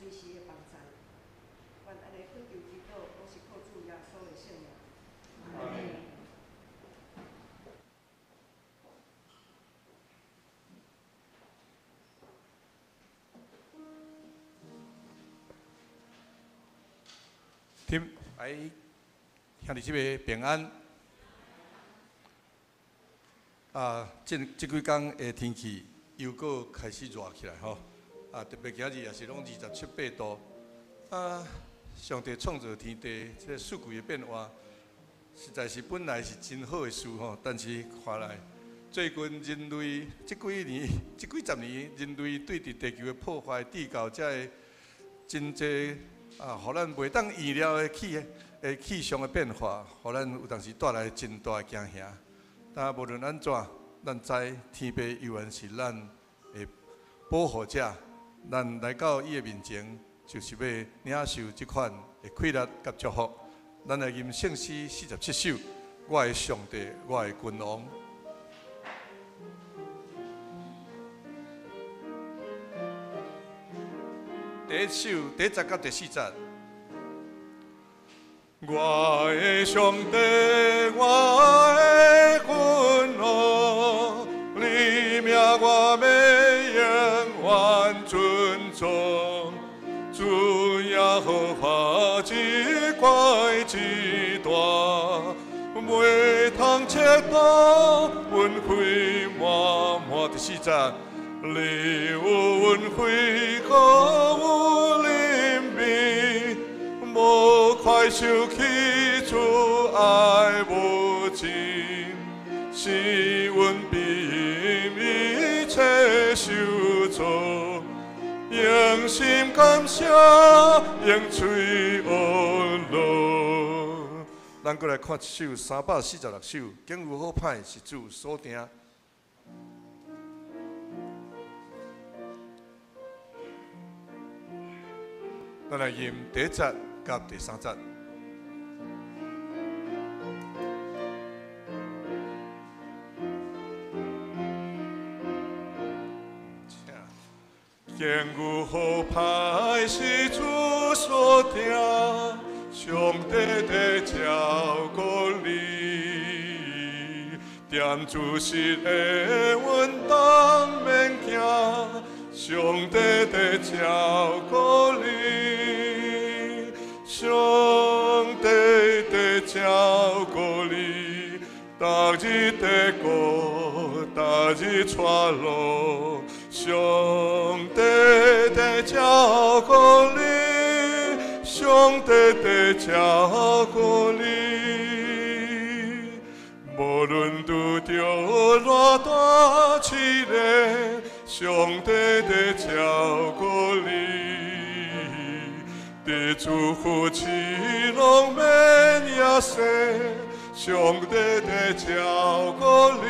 隨時的幫贊。願按呢懇求祈禱，攏是靠主耶穌的聖名。阿門。聽，哎，兄弟姊妹平安。啊，這幾工的天氣又閣開始熱起來吼。啊，特別今日也是攏27、8度。啊，上帝創造天地，這個四季的變化，實在是本來是真好的事吼。但是看來，最近人類這幾年、這幾十年，人類對佇地球的破壞，製造這个真濟啊，予咱袂當預料的氣象的變化，予咱有當時帶來真大的驚嚇。但無論按怎，咱知天父猶原是咱的保護者，咱來到伊的面前，就是欲領受這款的快樂佮祝福。咱來吟聖詩47首，我的上帝，我的君王。第一首，第一節到第四節。我的上帝，我的君王，你名我欲永遠尊崇。主耶和華至高至大，袂通測度，恩惠滿滿。第四節，你有恩惠，閣有憐憫，無快受氣，慈愛無盡，是阮庇蔭一切受造，用心感謝，用喙呵咾。咱閣來看一首346首，景有好歹是主所定。咱來吟第一節佮第三節。景有好歹是主所定，上帝在照顧你，踮主實的阮當免驚，上帝在照顧你，上帝在照顧你，逐日在顧，逐日帶路，上帝在照顧你，上帝在照顧你，無論拄著偌大試煉，上帝在照顧你，佇祝福市攏免野生，上帝在照顧你，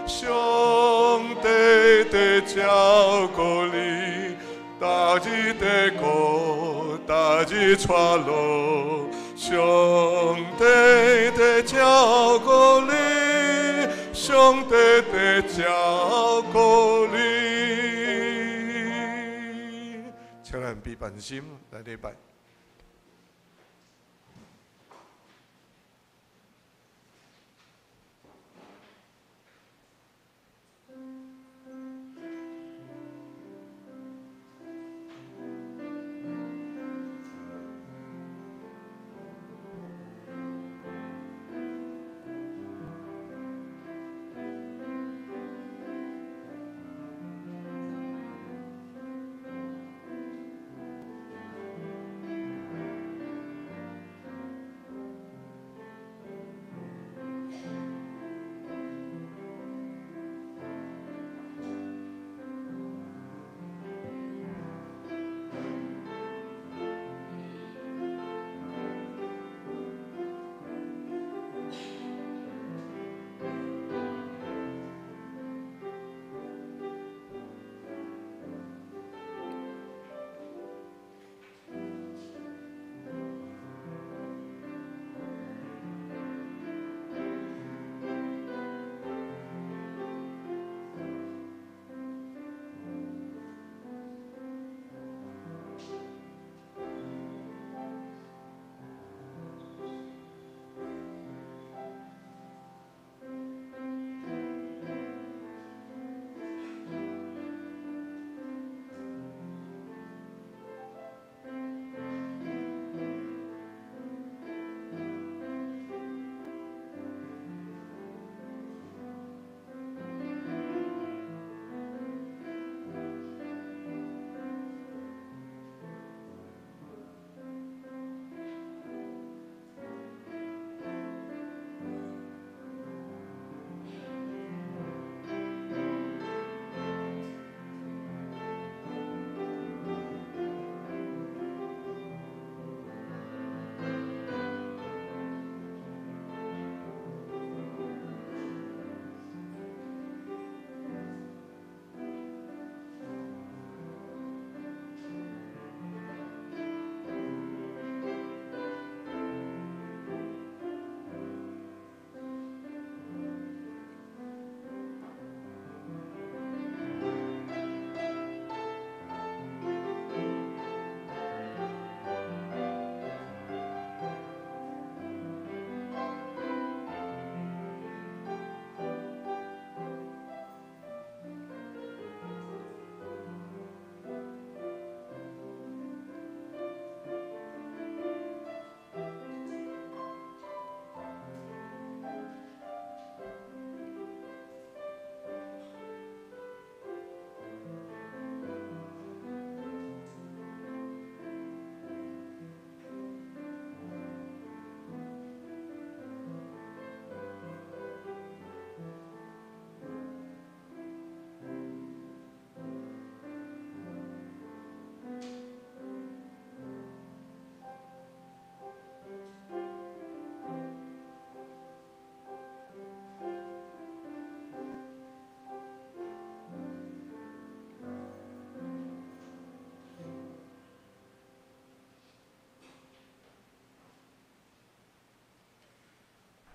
上帝在照顧你，逐日在顧，逐日帶路，上帝在照顧你，上帝在照顧你。請咱閉萬心來禮拜。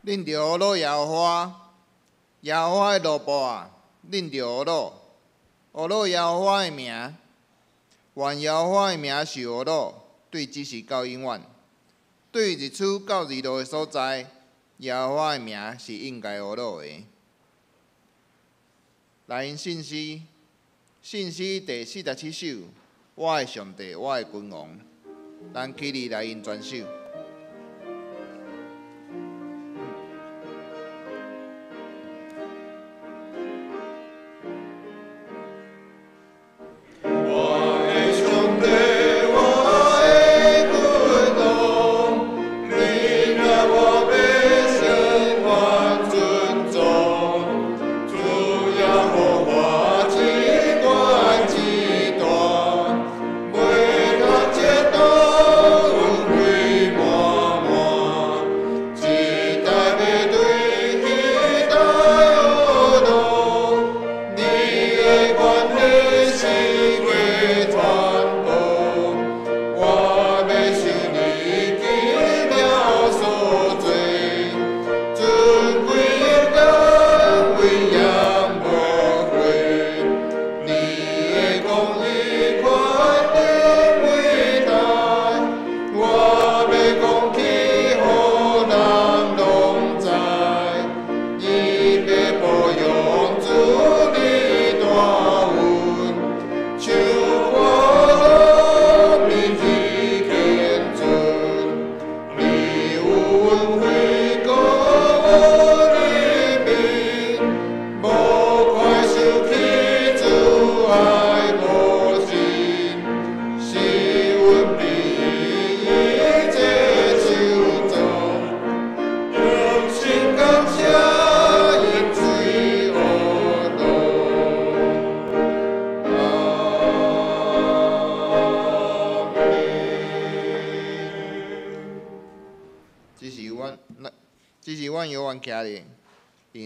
恁著呵咾耶和华，耶和华的奴仆啊，恁著呵咾，呵咾耶和华的名，愿耶和华的名受呵咾，对这时到永远，对日出到日落的所在，耶和华的名是应该呵咾的。来因信诗，信诗第47首，我的上帝，我的君王，咱起立来因全首。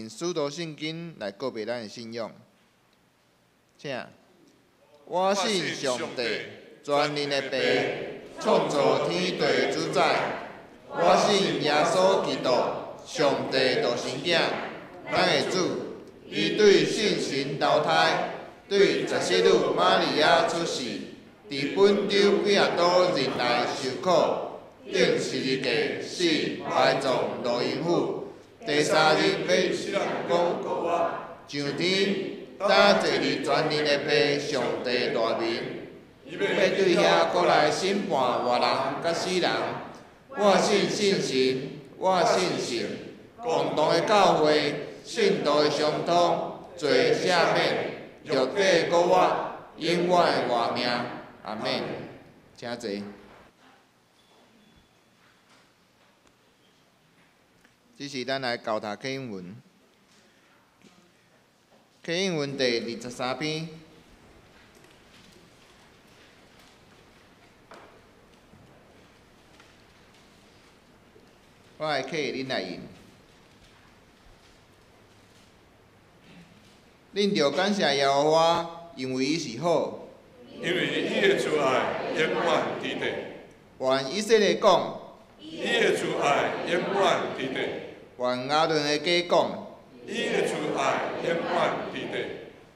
使徒信经来告别咱的信仰，请。我信上帝，全能的父，创造天地主宰。我信耶稣基督，上帝独生囝，咱的主。伊对圣神投胎，对十四女玛利亚出世，伫本丢彼拉多忍耐受苦，钉十字架死，埋葬落阴府。第三日欲讲上天，搭坐伫全能的父上帝大面，欲对遐阁来审判活人佮死人。我信圣神，我信圣共同的教会，信徒的相通，罪赦免，肉体阁活，永远的活命。阿们。请坐。这是咱来教读启英文，启英文第23篇。我来启，恁来印。恁著感谢耶和华，因为伊是好。因为伊的慈爱永远伫地。愿以色列讲。伊的慈爱永远伫地。愿亚伦的家讲。伊的慈爱永远伫地。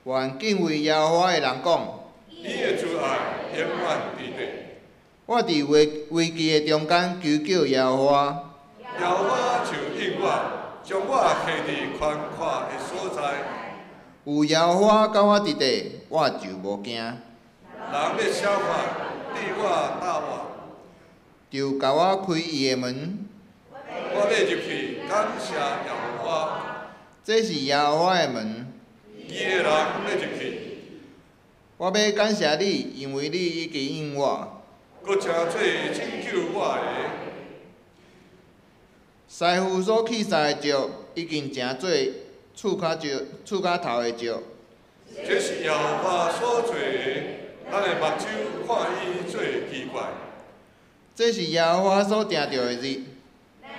愿敬畏耶和华的人讲。伊的慈爱永远伫地。我伫危机的中间求叫耶和华。耶和华就应我，将我提伫宽阔的所在。有耶和华佮我伫地，我就无惊。人欲设法对我斗我，就共我开伊的门。我欲入去感谢耶和华。这是耶和华的门。义的人欲入去。我欲感谢你，因为你已经应我。阁成做拯救我的。师傅所弃杀的石，已经成做厝跤头的石。这是耶和华所做的，咱的目睭看伊做奇怪。这是耶和华所定著的日。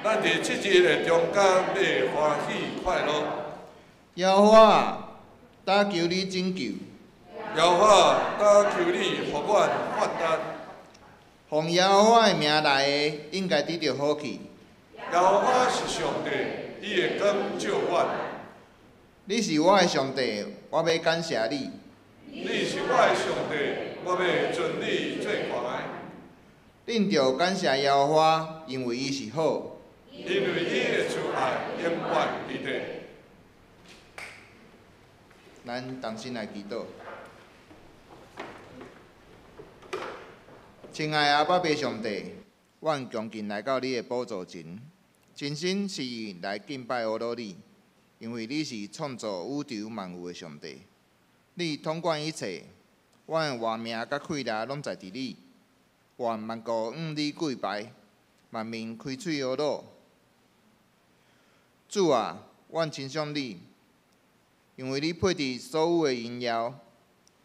咱伫这日的中间欲欢喜快乐。耶和华啊，担求你拯救。耶和华，担求你予阮发达。奉耶和华的名来的，应该得著好气。耶和华是上帝，伊的光照阮。你是我的上帝，我欲感謝你。你是我的上帝，我欲尊你做懸的。恁著感謝耶和華，因為伊是好。因為伊的慈愛永遠佇咧。咱同心來祈禱。親愛的阿爸父上帝，阮恭敬來到你的寶座前，真心實意來敬拜阿羅你，因為你是創造宇宙萬有的上帝，你統管一切，阮的活命佮氣力攏在佇你。願萬國向你跪拜，萬民開喙阿羅。主啊，阮欣賞你，因為你配得所有的榮耀，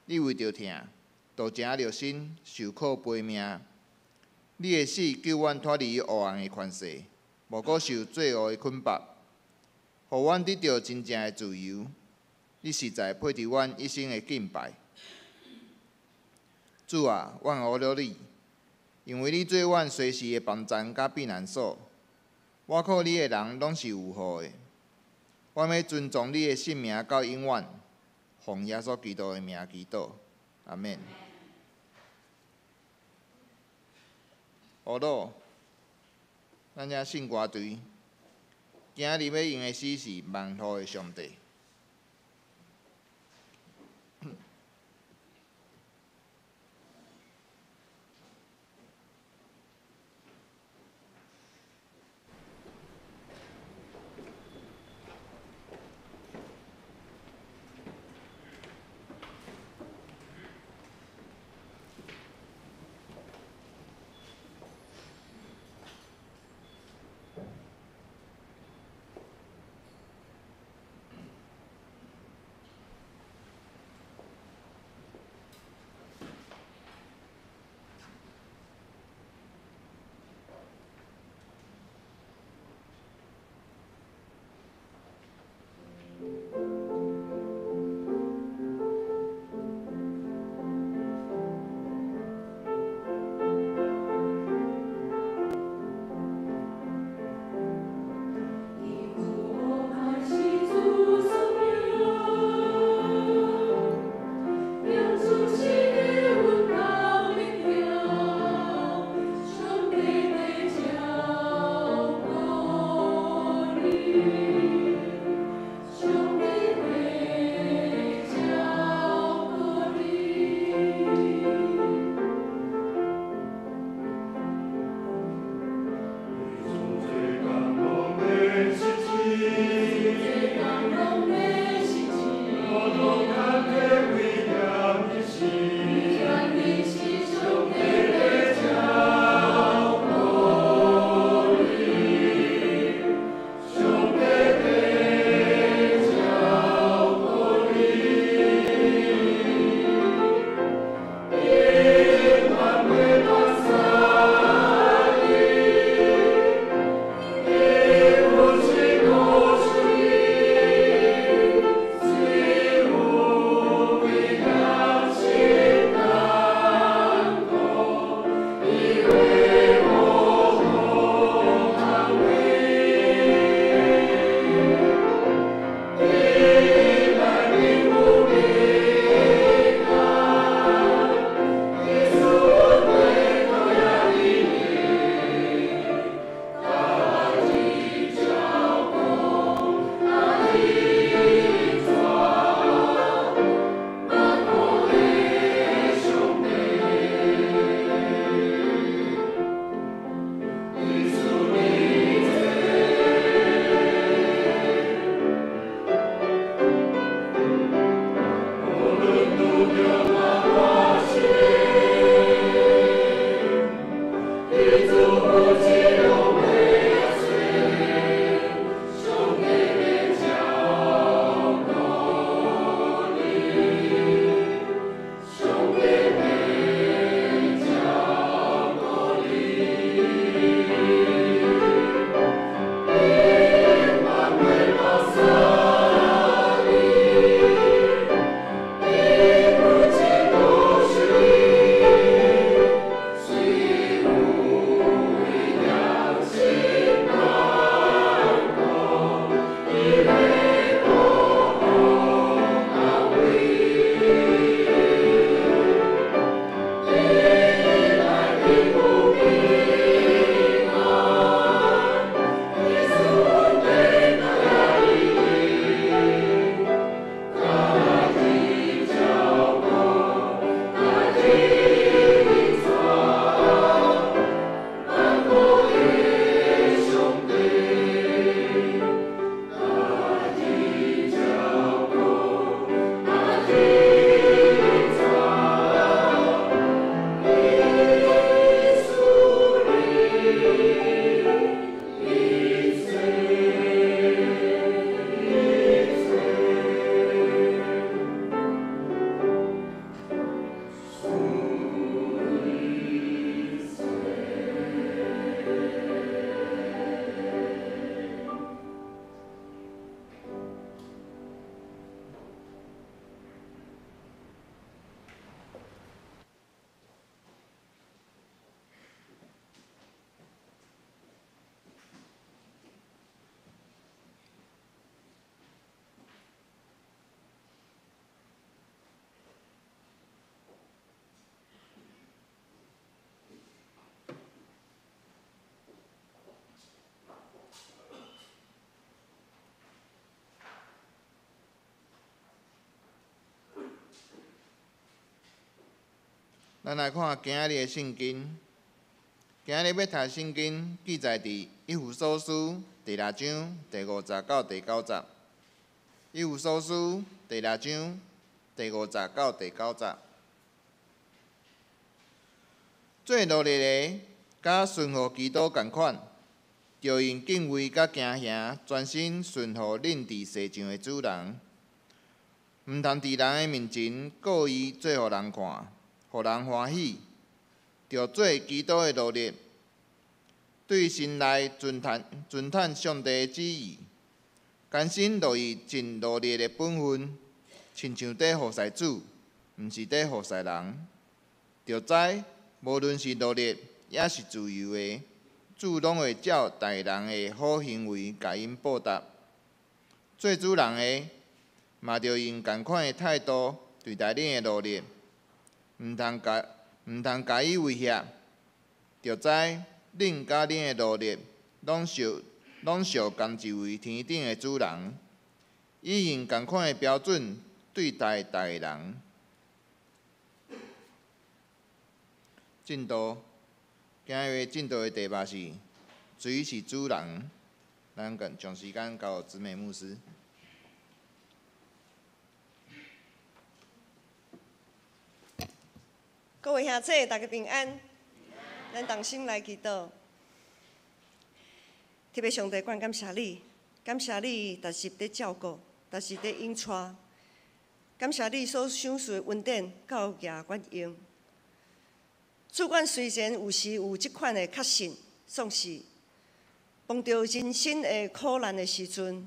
你為著疼，渡情肉身，受苦悲命。你的死救阮脫離黑暗的權勢，無閣受罪惡的捆縛，予阮得著真正的自由。你實在配得阮一生的敬拜。主啊，阮阿羅你，因為你做阮隨時的幫贊佮避難所。倚靠你的人攏是有福的。阮欲尊崇你的聖名到永遠，奉耶穌基督的名祈禱，阿們。阿羅，咱遮聖歌隊今仔日欲用的詩是《萬福的上帝》。咱來看今仔日的聖經。今仔日欲讀聖經，記載佇以弗所書第六章第五節到第九節。以弗所書第六章第五節到第九節。做奴隸的，佮順服基督仝款，著用敬畏佮驚嚇，專心順服恁佇世上的主人。毋通佇人的面前故意做予人看，予人歡喜，著做基督的奴隸，對心內尊嘆尊嘆上帝的旨意，甘心樂意盡奴隸的本分，親像佇服侍主，毋是佇服侍人。著知無論是奴隸，抑是自由的，主攏會照逐个人的好行為共𪜶報答。做主人的，嘛著用仝款的態度對待恁的奴隸，毋通共伊威脅，著知恁佮恁的奴隸攏受仝一位天頂的主人，伊用仝款的標準對待逐個人。進度，今日進度的題目是：誰是主人？咱將時間交予姊妹牧師。各位兄弟，大家平安。咱同心來祈禱。特別上帝，阮感謝你，感謝你，逐日佇照顧，逐日佇引帶。感謝你所賞賜的恩典，夠額阮用。主，阮雖然有時有這款的確信，總是碰著人生的苦難的時陣，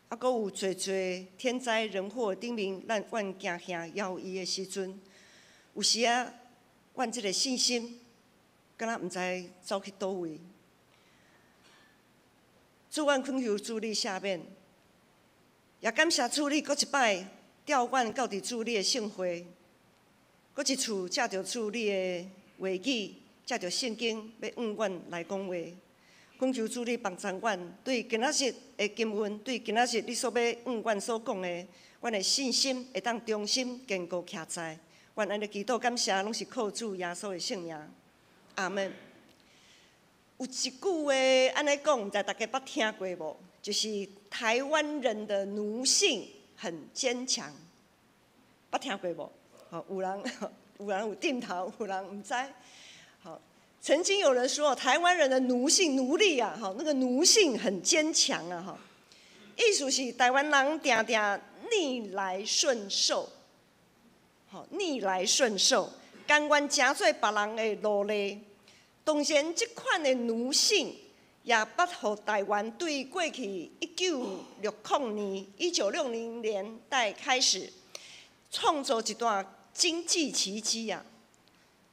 猶閣有濟濟天災人禍頂面，咱阮驚嚇猶豫的時陣，有時啊，阮這个信心，敢若毋知走去佗位。主，阮懇求主你赦免，也感謝主你閣一擺調阮到佇主你的聖會，閣一次藉著主你的話語，藉著聖經欲向阮來講話。懇求主你幫助阮，對今仔日的經文，對今仔日你所欲向阮所講的，阮的信心會當忠心堅固徛在。阮按呢祈禱感謝，攏是靠主耶穌的聖名。阿們。有一句話按呢講，毋知大家捌聽過無？就是台灣人的奴性很堅強，捌聽過無？吼，有人有點頭，有人毋知。好，曾經有人說台灣人的奴性、奴隸啊，吼，那個奴性很堅強啊，吼。意思是台灣人定定逆來順受，吼，逆來順受，甘願成做別人的奴隸。當然，這款的奴性也捌予台灣對過去1960年、1960年代開始創造一段經濟奇蹟啊！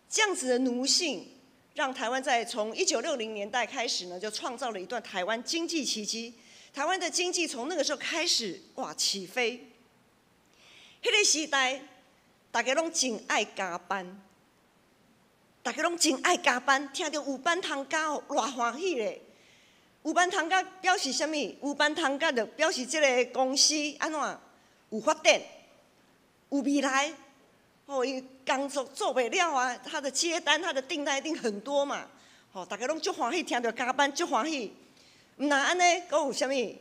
這樣子的奴性，讓台灣在從1960年代開始呢，就創造了一段台灣經濟奇蹟。台灣的經濟從那個時候開始，哇，起飛！彼個時代，大家攏真愛加班。大家攏真愛加班，聽著有班通加哦，偌歡喜咧！有班通加表示啥物？有班通加就表示這个公司按怎有發展、有未來。哦，伊工作做袂了啊，他的接單、他的訂單一定很多嘛。吼，大家攏足歡喜，聽著加班足歡喜。毋但按呢，閣有啥物？閣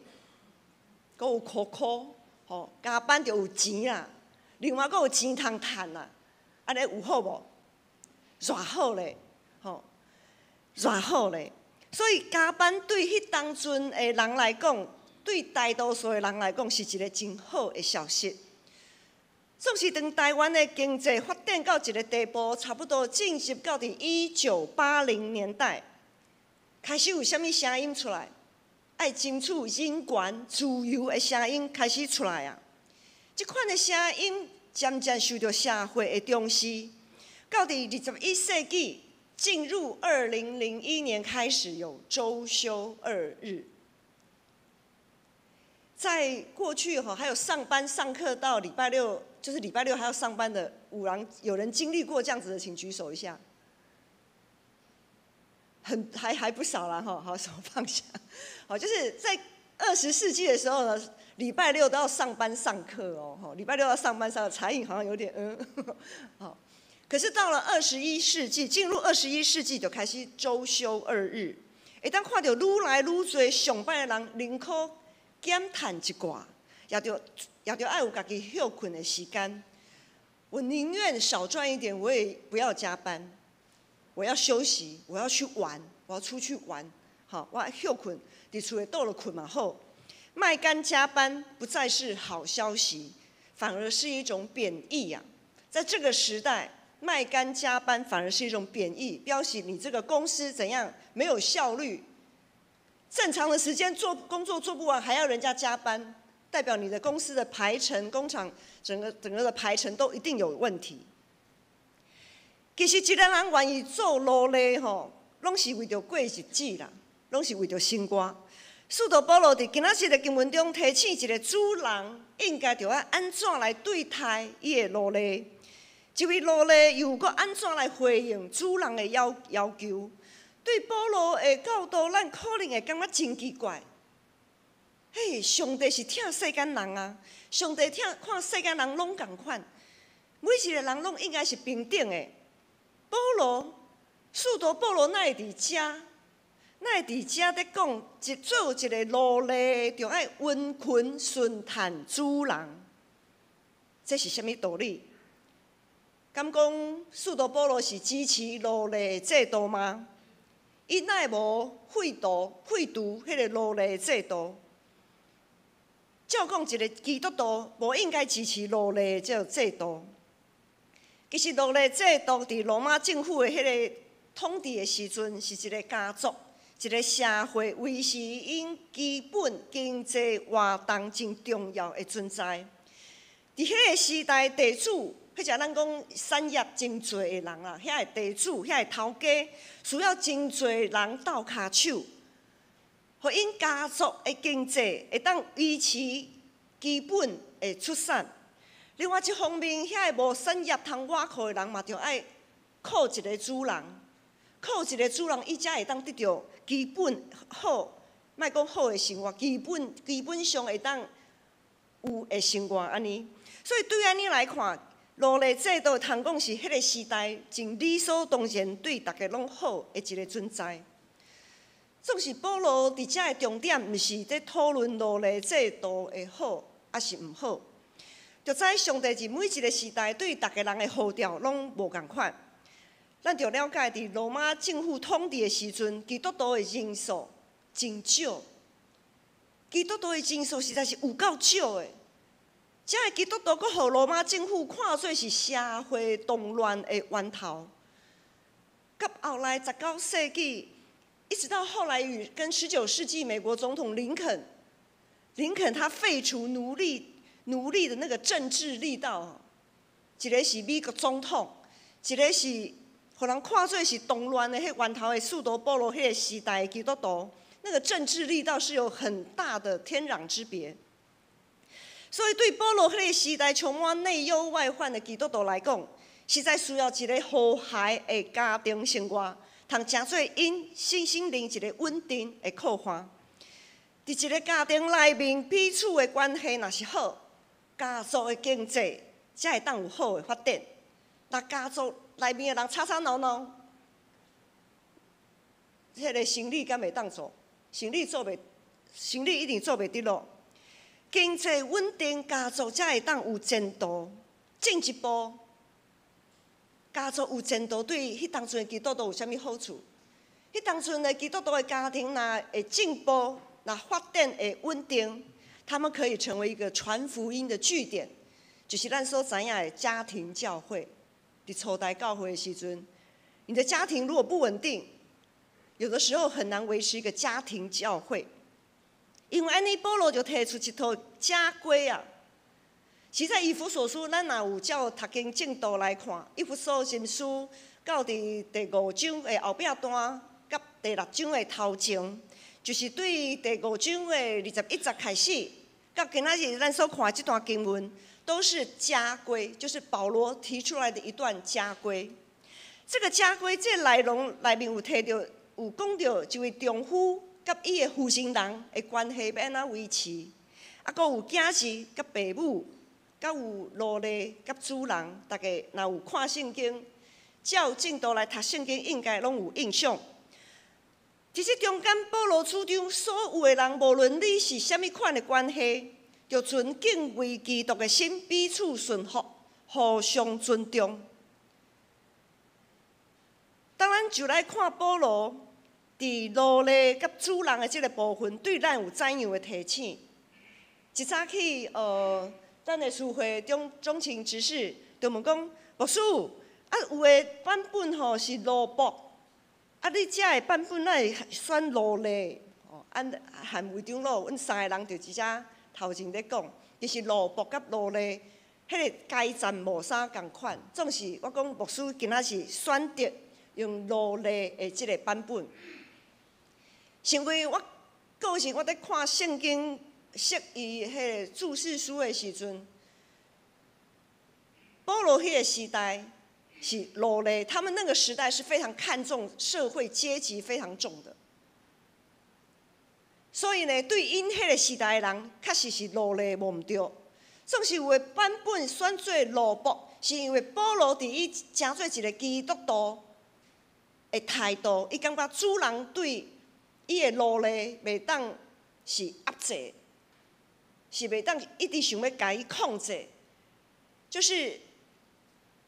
有箍箍，吼，加班就有錢啦。另外閣有錢通趁啦，按呢有好無？偌好咧，吼，偌好咧。所以加班對彼當陣的人來講，對大多數的人來講，是一个真好的消息。總是當台灣的經濟發展到一个地步，差不多進入到佇1980年代，開始有啥物聲音出來？愛爭取人權、自由的聲音開始出來啊！這款的聲音漸漸受著社會的重視。到佇21世紀，進入2001年開始有週休二日。在過去哈，還有上班上課到禮拜六，就是禮拜六還要上班的，有人經歷過這樣子的，請舉手一下。還不少啦哈，好，手放下。好，就是在20世紀的時候呢，禮拜六都要上班上課哦，哈，禮拜六要上班上課，彩穎好像有點嗯，好。可是到了二十一世紀，進入二十一世紀就開始週休2日。會當看著愈來愈濟上班的人，寧可減趁一寡，也著愛有家己歇睏的時間。我寧願少賺一點，我也不要加班。我要休息，我要去玩，我要出去玩。好，我歇睏，佇厝內倒落睏嘛好。賣肝加班不再是好消息，反而是一種貶義啊！在這個時代，賣肝加班反而是一種貶義，表示你這個公司怎樣沒有效率，正常的時間做工作做不完，還要人家加班，代表你的公司的排程、工廠整個的排程都一定有問題。其實一個人願意做奴隸吼，攏是為著過日子啦，攏是為著生活。使徒保羅佇今仔日的經文中提醒一個主人應該著愛按怎來對待伊的奴隸。這位奴隸又閣按怎來回應主人的要求？對保羅的教導，咱可能會感覺真奇怪。嘿，上帝是疼世間人啊！上帝疼看世間人攏仝款，每一個人攏應該是平等的。保羅，使徒保羅哪會佇遮？哪會佇遮咧講，一做一個奴隸，著愛溫勤順趁主人，這是啥物道理？敢講使徒保羅是支持奴隸制度嗎？伊哪會無廢除彼個奴隸制度？照講，一個基督徒無應該支持奴隸這個制度。其實奴隸制度佇羅馬政府的彼個統治的時陣，是一個家族、一個社會維持𪜶基本經濟活動真重要的存在。佇彼個時代，地主，彼只咱講產業真濟的人啦，遐個地主、遐個頭家，需要真濟人鬥跤手，予𪜶家族的經濟會當維持基本的出產。另外一方面，遐個無產業通倚靠的人嘛，著愛靠一個主人，靠一個主人，伊才會當得著基本好，莫講好的生活，基本上會當有的生活按呢。所以對按呢來看，奴隸制度通講是彼個時代真理所當然對逐家攏好的一個存在。總是保羅佇遮的重點，毋是佇討論奴隸制度的好抑是毋好。就知上帝佇每一個時代對逐家人的呼召攏無仝款。咱著了解，佇羅馬政府統治的時陣，基督徒的人數真少。基督徒的人數實在是有夠少的。遮的基督徒閣予羅馬政府看做是社會動亂的源頭。佮後來19世紀，一直到後來與跟19世紀美國總統林肯，林肯他廢除奴隸的那個政治力道，一個是美國總統，一個是予人看做是動亂的彼源頭的使徒保羅彼個時代的基督徒，那個政治力道是有很大的天壤之別。所以對保羅彼個時代充滿內憂外患的基督徒來講，實在需要一個和諧的家庭生活，通成做𪜶身心靈一個穩定的靠岸。佇一個家庭內面，彼此的關係若是好，家族的經濟才會當有好的發展。若家族內面的人吵吵鬧鬧，彼個生理敢會當做？生理一定做袂得囉。經濟穩定，家族才會當有前途。進一步，家族有前途，對彼當陣的基督徒有啥物好處？彼當陣的基督徒的家庭若會進步，若發展會穩定，他們可以成為一個傳福音的據點，就是咱所知影的家庭教會。佇初代教會的時陣，你的家庭如果不穩定，有的時候很難維持一個家庭教會。因為按呢，保羅就提出一套家規啊。其實在以弗所書，咱若有照讀經進度來看，以弗所前書到佇第五章的後壁段，佮第六章的頭前，就是對第五章的21節開始，到今仔日咱所看的這段經文，都是家規，就是保羅提出來的一段家規。這個家規，這個內容內面有提著，有講著一位丈夫佮伊的負責人的關係欲按怎維持，啊，閣有囝兒佮爸母，閣有奴隸佮主人，大家若有看聖經，照正道來讀聖經，應該攏有印象。其實中間保羅主張，所有的人，無論你是啥物款的關係，著存敬畏基督的心，彼此順服，互相尊重。當咱就來看保羅佇奴隸佮主人的這個部分，對咱有怎樣的提醒？一早起，咱的司會中中情執事就問講，牧師，啊有的版本吼是奴僕，啊你遮的版本哪會選奴隸？哦，按韓會長老，阮三个人就佇遮頭前咧講，其實奴僕佮奴隸，彼個階層無啥仝款，總是我講牧師今仔是選擇用奴隸的這個版本，是因為我個人我佇看聖經釋義彼個注釋書的時陣，保羅彼個時代是奴隸，他們那個時代是非常看重社會階級非常重的，所以呢，對𪜶彼個時代的人，確實是奴隸無毋對。總是有的版本選做奴僕，是因為保羅佇伊成做一個基督徒的態度，伊感覺主人對伊的奴隸袂當是壓制，是袂當一直想欲共伊控制，就是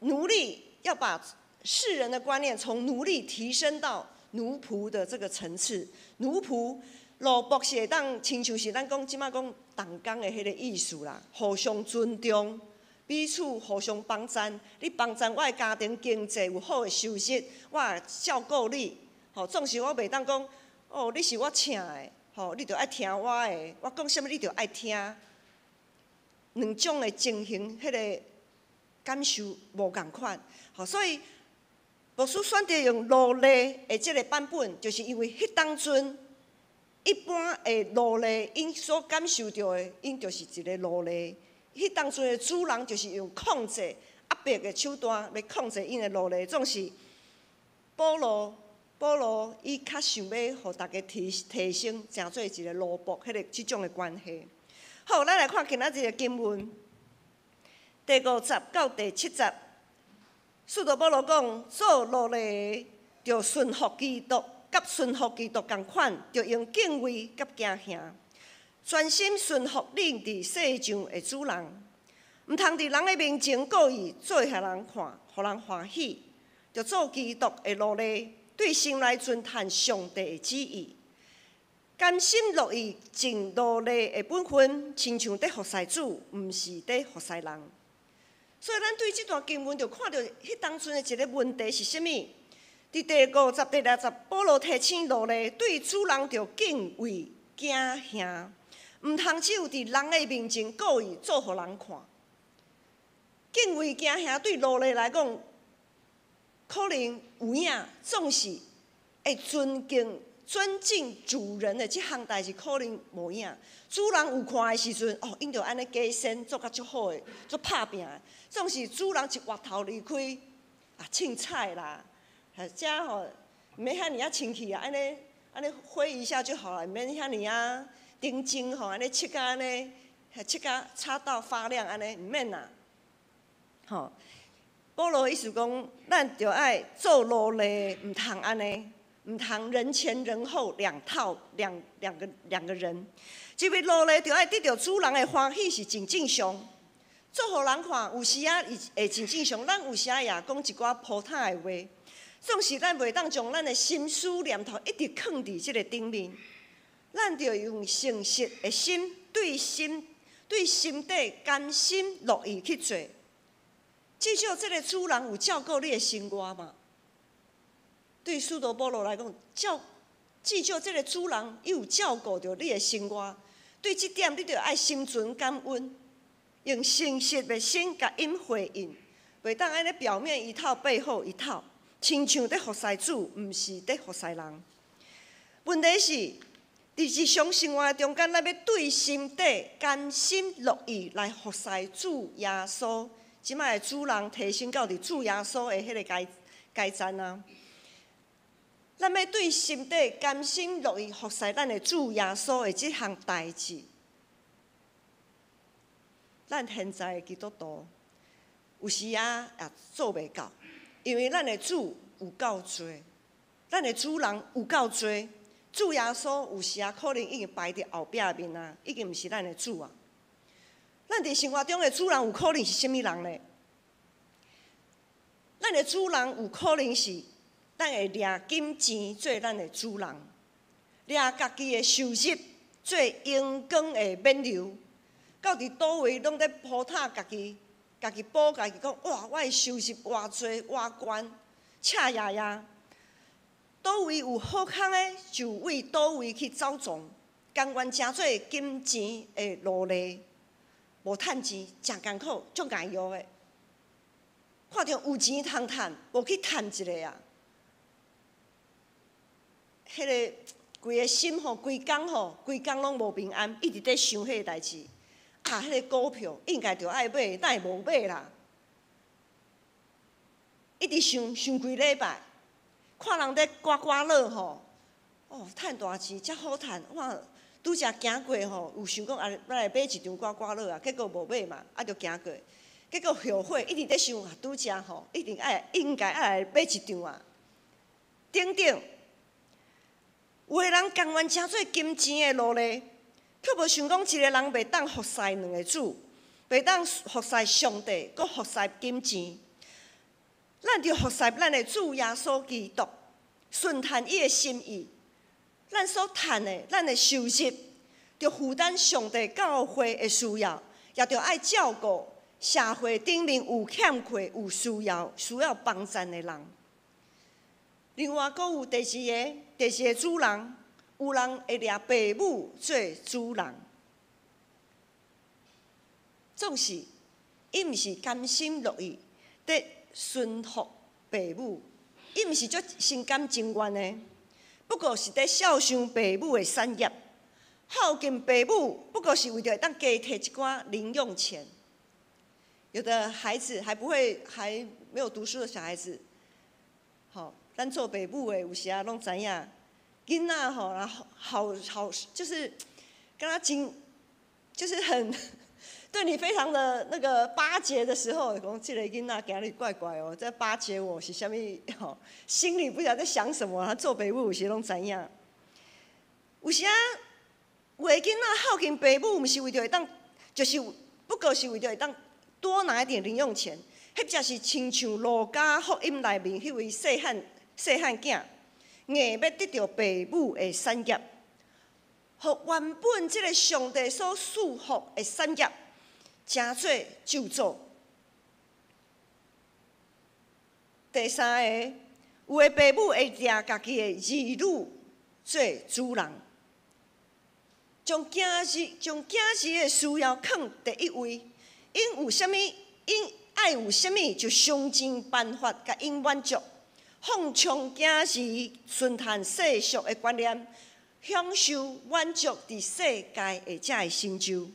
奴隸要把世人的觀念從奴隸提升到奴僕的這個層次。奴僕奴僕是會當親像是咱講這馬講同工的彼個意思啦，互相尊重，彼此互相幫贊。你幫贊我的家庭經濟有好的收入，我會照顧你。吼，總是我袂當講，哦，你是我請的，吼，你著愛聽我的，我講啥物你著愛聽。兩種的情形，彼個感受無仝款。吼，所以牧師選擇用奴隸的這個版本，就是因為彼當陣一般的奴隸，𪜶所感受著的，𪜶就是一個奴隸。彼當陣的主人就是用控制、壓迫的手段來控制𪜶的奴隸，總是保羅，保羅伊較想欲予大家提提升，成做一個奴僕，彼個這種的關係。好，咱來看今仔日的經文，第五節到第七節，使徒保羅講：做奴隸的，著順服基督，佮順服基督仝款，著用敬畏佮驚嚇，專心順服恁佇世上的主人，毋通佇人的面前故意做予人看，予人歡喜，著做基督的奴隸，對心內遵行上帝的旨意，甘心樂意盡奴隸的本分，親像佇服侍主，毋是佇服侍人。所以，咱對這段經文就看著彼當陣的一個問題是啥物？佇第五節、第六節，保羅提醒奴隸對主人著敬畏、驚嚇，毋通只有佇人的面前故意做予人看。敬畏驚嚇對奴隸來講，可能有影，總是會尊敬、尊敬主人的這項代誌可能無影。主人有看的時陣，哦，𪜶就按呢假身做甲足好的，足拍拚的。總是主人一回頭離開，啊，凊彩啦，遮吼毋免遐爾仔清氣啊，按呢按呢揮一下就好了，毋免遐爾仔認真吼，按呢拭甲按呢，拭甲擦到發亮按呢，毋免啦，吼。保羅意思講，咱著愛做奴隸，毋通按呢，毋通人前人後兩套兩兩個兩個人。這位奴隸著愛得著主人的歡喜是真正常。做予人看，有時仔伊會真正常。咱有時仔也講一寡普通的話，總是咱袂當將咱的心思念頭一直囥佇這个頂面。咱著用誠實的心，對心對心底甘心樂意去做。至少這个主人有照顧你的生活嘛？對使徒保羅來講，照至少這个主人伊有照顧著你的生活。對這點，你著愛心存感恩，用誠實的心共𪜶回應，袂當按呢表面一套，背後一套，親像佇服侍主，毋是佇服侍人。問題是，佇日常生活中間，咱欲對心底甘心樂意來服侍主耶穌。這擺的主人提升到佇主耶穌的彼个階階層啊。咱欲對心底甘心樂意服侍咱的主耶穌的這項代誌，咱現在的基督徒有時仔也做袂到。因為咱的主有夠濟，咱的主人有夠濟，主耶穌有時啊可能已經擺佇後壁面啊，已經毋是咱的主啊。咱佇生活中的主人有可能是啥物人呢？咱的主人有可能是咱會掠金錢做咱的主人，掠家己的收入做榮光的冕旒，到佇佗位攏咧鋪塔家己，家己保家己講，哇！我的收入偌濟偌懸，赤掖掖。佗位有好康的，就為佗位去走傱，甘願成做金錢的奴隸，無趁錢，誠艱苦，足𠢕藥的。看著有錢通趁，無去趁一下啊！彼个規个心吼，規工吼，規工攏無平安，一直佇想彼个代誌。啊，彼个股票應該著愛買，哪會無買啦？一直想想規禮拜，看人咧刮刮樂吼，哦，趁大錢遮好趁，哇！拄才行過吼，有想講啊，欲來買一張刮刮樂啊，結果無買嘛，啊，就行過。結果後悔，一直佇想啊，拄才吼，一定愛應該愛來買一張啊。等等，有的人甘願成做金錢的奴隸。卻無想講一個人袂當服侍兩个主，袂當服侍上帝，閣服侍金錢。咱著服侍咱的主耶穌基督，順趁伊的心意。咱所趁的，咱的收入，著負擔上帝教會的需要，也著愛照顧社會頂面有欠缺、有需要、需要幫贊的人。另外，閣有第二个，第二个主人。有人會掠爸母做主人，總是伊毋是甘心樂意佇順服爸母，伊毋是足心甘情願的，不過是佇孝順爸母的產業，孝敬爸母，不過是為著會當加提一寡零用錢。有的孩子還不會，還沒有讀書的小孩子，吼，咱做爸母的有時啊攏知影。囡仔吼，然後好好就是跟他真，就是很對你非常的那個巴結的時候，講這個囡仔今日怪怪哦，在巴結我是啥物吼？心裡不曉得在想什麼，他做爸母有時攏知影。有時啊，有的囡仔孝敬爸母，毋是為著會當，就是不過是為著會當多拿一點零用錢，彼才是親像路加福音內面彼位細漢細漢囝。硬欲得著爸母的產業，予原本這个上帝所賜福的產業，成做咒詛。第三个，有的爸母會掠家己的兒女做主人，將囝兒將囝兒的需要囥第一位，𪜶有啥物，𪜶愛有啥物，就想盡辦法共𪜶滿足。放縱囝兒順趁世俗的觀念，享受滿足佇世界的這个成就，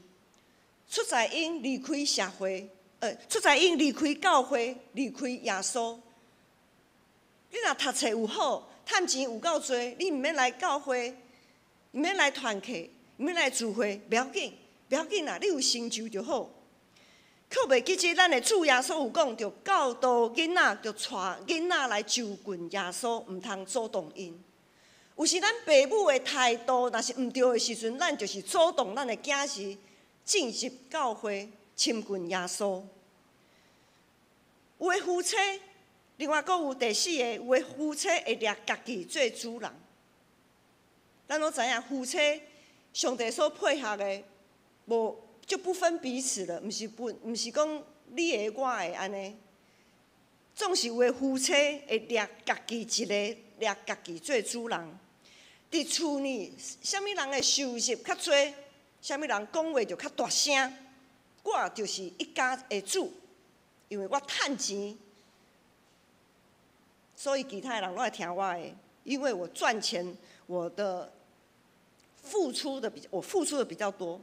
出在𪜶離開社會，出在𪜶離開教會，離開耶穌。你若讀冊有好，趁錢有夠濟，你毋免來教會，毋免來團契，毋免來聚會，袂要緊，袂要緊啦，你有成就就好。卻袂記得咱的主耶穌有講，著教導囡仔，著帶囡仔來就近耶穌，毋通阻擋𪜶。有時咱爸母的態度若是毋對的時陣，咱就是阻擋咱的囝兒進入教會親近耶穌。有的夫妻，另外閣有第四个，有的夫妻會掠家己做主人。咱攏知影，夫妻上帝所配合的，無就不分彼此了，毋是不，毋是講你的我的按呢。總是有的夫妻會掠家己一个，掠家己做主人。佇厝裡，啥物人的收入較濟，啥物人講話就較大聲。我就是一家的主，因為我趁錢，所以其他的人攏愛聽我的，因為我賺錢，我的付出的比我付出的比較多。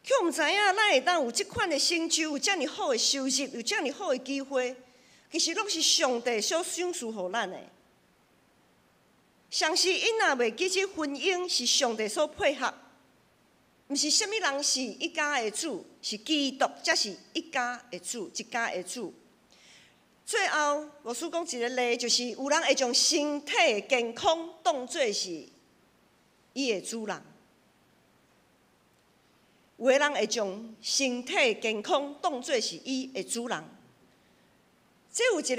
卻毋知影，咱會當有這款的成就，有遮爾好的收入，有遮爾好的機會，其實攏是上帝所賞賜予咱的。相信𪜶若袂記這婚姻是上帝所配合，毋是啥物人是一家的主，是基督才是一家的主，一家的主。最後，牧師講一個例，就是有人會將身體健康當做是伊的主人，有的人會將身體健康當做是伊的主人。這有一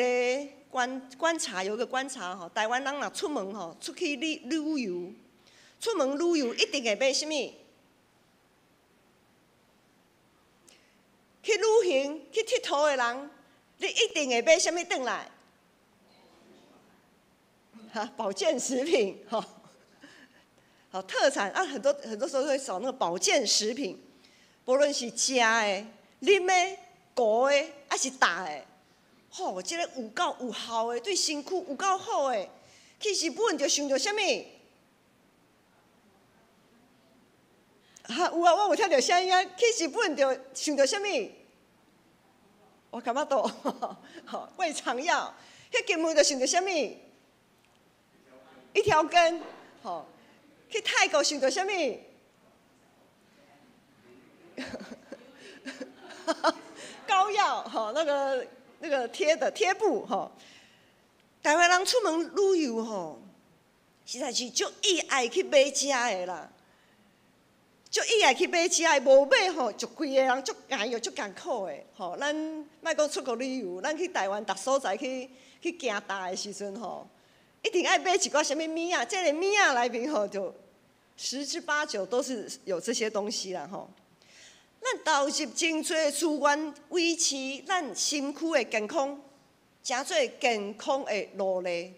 個觀察，有一個觀察吼，台灣人若出門吼，出去旅遊，出門旅遊一定會買啥物？去旅行、去𨑨迌的人，你一定會買啥物轉來？哈，保健食品，吼，好特產啊！很多很多時候會找那個保健食品，無論是食的、啉的、糊的，還是打的，吼，這個有夠有效的，對身軀有夠好的。去日本就想著啥物？哈，有啊，我有聽著聲音啊！去日本就想著啥物？我感覺到，吼，胃腸藥。去金門就想著啥物？一條根，吼。去泰國想著啥物？膏藥，吼，那個貼的貼布，吼。台灣人出門旅遊，吼，實在是足意愛去買食的啦。足意愛去買食的，無買吼，就規个人足艰又足艱苦的，吼。咱莫講出國旅遊，咱去台灣逐所在去行大的時陣吼，一定愛買一寡啥物物仔，這個物仔內面吼，就十之八九都是有這些東西啦，吼。咱投入真濟資源維持咱身軀的健康，成做健康的奴隸。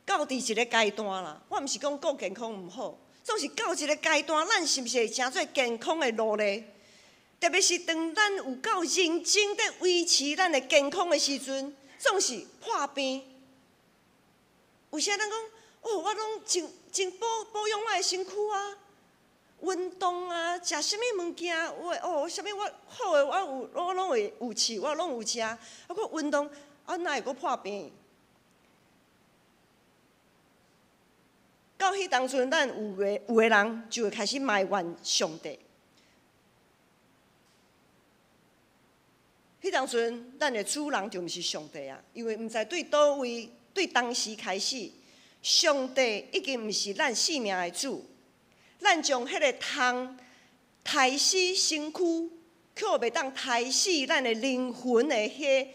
到佇一個階段啦，我毋是講顧健康毋好。總是到一個階段，咱是毋是會成做健康的奴隸？特別是當咱有夠認真佇維持咱的健康的時陣，總是破病。有時咱講，哦，我攏真保養我的身軀啊，運動啊，食啥物物件，有的哦，啥物我好的，我有，我攏會有飼，我攏有食，啊，閣運動，啊，哪會閣破病？到彼當陣，咱有的人就會開始埋怨上帝。彼當陣，咱的主人就毋是上帝啊，因為毋知對佗位，對當時開始，上帝已經毋是咱性命的主。咱將彼個通刣死身軀，卻袂當刣死咱的靈魂的彼